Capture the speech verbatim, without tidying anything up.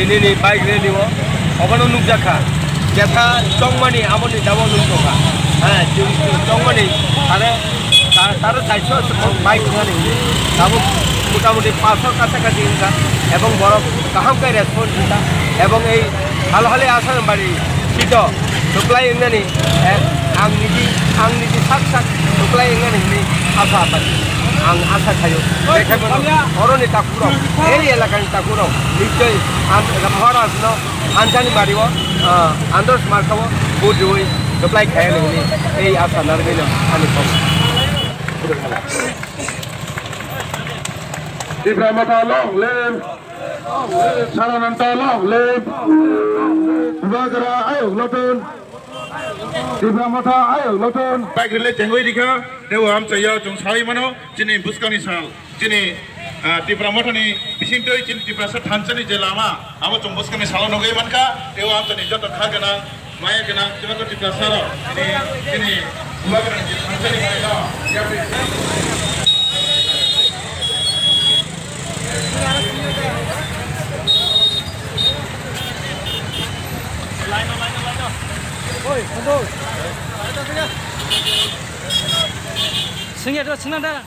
Nini bike rally o obono nukjakha. Jetha chongmani aboni dabo nukjakha. Ha, chongmani tare, ta-, tare saiso bike nani. Tabuk motamuti paso kasa kasi wngkha. Ebong borok kaham khe response wngkha. Ebong ei hal hali Asanbari sito supply wngnani, eh, ang niji, ang niji sak sak supply wngnani hwnwi asa apani. Ang asa khayo. Bekhe bono oroni takhurok, eri elakani takhurok, nichoi ang Maharajno Anjani Bario, ah, Andros Markao, vote riwi supply khaya hwnwi ei asa narwino ani kok. Tipra Motha long live! Sarananta long live! Bubagra ayuk lotun! Tipra Motha ayuk lotun! Bike rally chengwi rikha, tebo amchaio chwng sawi mano, chini bwskangni sal, chini, ah, Tipra Mothani bisingtwi chini Tiprasa thansani je lama, abo chwng bwskangni salo nugwi mankha, tebo amchaini joto kha gwnang, maya gwnang, joto Tiprasarok, chini, chini Bubagrani je thansani maino, yapri Sengya do, sengna da.